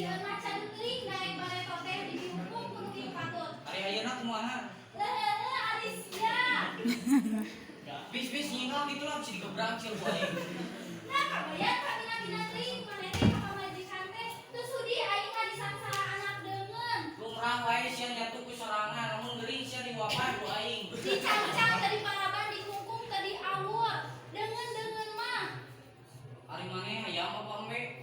Ieuna can teuing daek bareto teh dihukum ku nu kieu patut. Ari ayeuna kumaha? Leuh ari sia. Bis-bis nyingkang gitu lah bisa digebrak sia ku aing. Nah, kabayan kabina-bina teuing maneh teh ka pamajikan teh teu sudi aing mah disangsara anak deungeun. Lumrah wae sia nyatu ku sorangan, lamun gering sia diwapan ku aing. Dicangcang teu diparaban, dikungkung teu diawur. Deungeun-deungeun mah. Ari maneh hayam apa embe?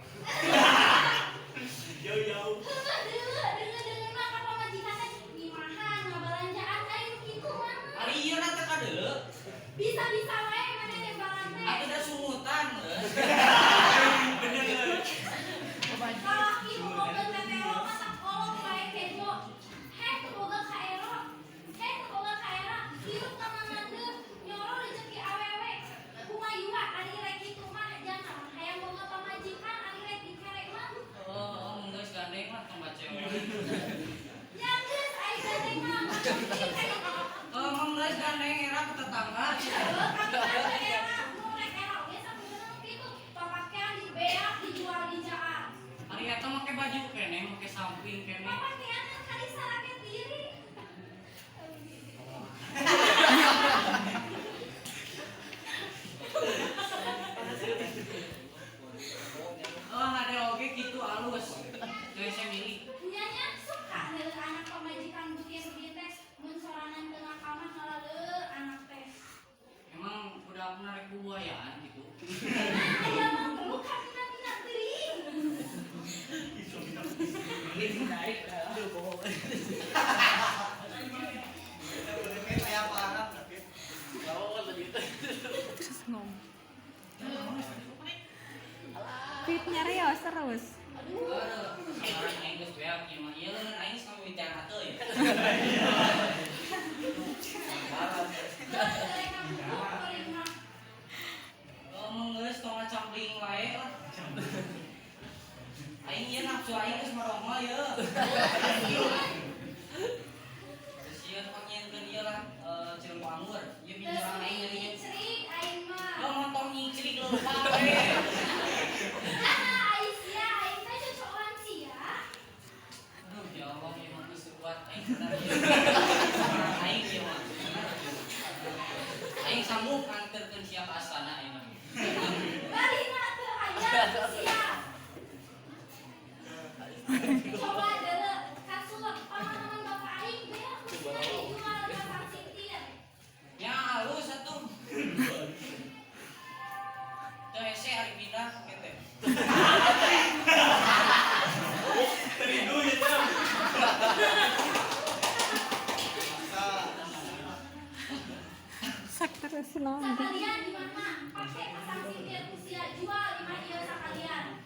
Jauh-jauh. Heuh, deuleu deungeun-deungeun mah ka pamajikan teh ngimahan ngabalanjaan aing kitu mah. Ari ieu na teh kadeuleu. Bisa-bisa wae maneh nembalan teh. Atuh da sungutan geus. Bener. Kalaki boga tetelo mah sakolot wae kejo. Heh teu boga kaero. Heh teu boga kaera. Hirup ngamangandeuh nyoro rezeki awewe. Kumayua ari rek kitu mah jangan hayang boga pamajikan ari rek dikerek mah. Oh, mun geus gandeng lah tong bacewe. Nya geus ari gandeng mah mun penting ka ditu. Oh, mun geus gandeng era ke tetangga. Heuh, kami mah teu era nu rek era oge sabenerna nu kitu. Papakean dibeak dijual di jaan. Ari eta make baju keneh, make samping keneh. Papakean kan kali saraket diri. Oh, hade oge kitu alus. Teu hese milih. Nyanya suka deuleu anak pamajikan butir-butir teh mun sorangan teu ngakamah ngalaleur anak teh. Emang udah aku narik buayaan gitu. Nah, aya mah perlu kabina-bina teuing. Terus ngomong. Fitnya Rio terus. Aduh, Aduh, sabaran aing geus beak ieu mah. Ieu leungeun aing geus mimitian hate ya. geus rek ngabubuk kuring mah. Oh, mun geus tong ngacambling wae lah. Aing ieu nafsu aing geus marongol ieu. Terus ieu panggieunkeun ieu lah cilembu anggur. Ieu Teu binjurang aing sudi ieu. nyingcrik aing mah. Lo montong nyingcrik leumpang we. Nah, ai sia aing teh cocokan sia. Aduh, ya Allah, ieu mah geus kuat aing bener ieu. Aing ieu mah. Aing sanggup nganterkeun sia ka astana aing mah. Balina teu hayang sia. Coba deuleu kasur pamahaman bapak aing beak ku sia dijual ka sang sintir. Ya halus atuh. Teu hese ari pindah ke teh. Teridu ya, Cam. Sak terus naon. Sakalian di mana? Pake pasang sintir ku sia jual di mana ieu sakalian.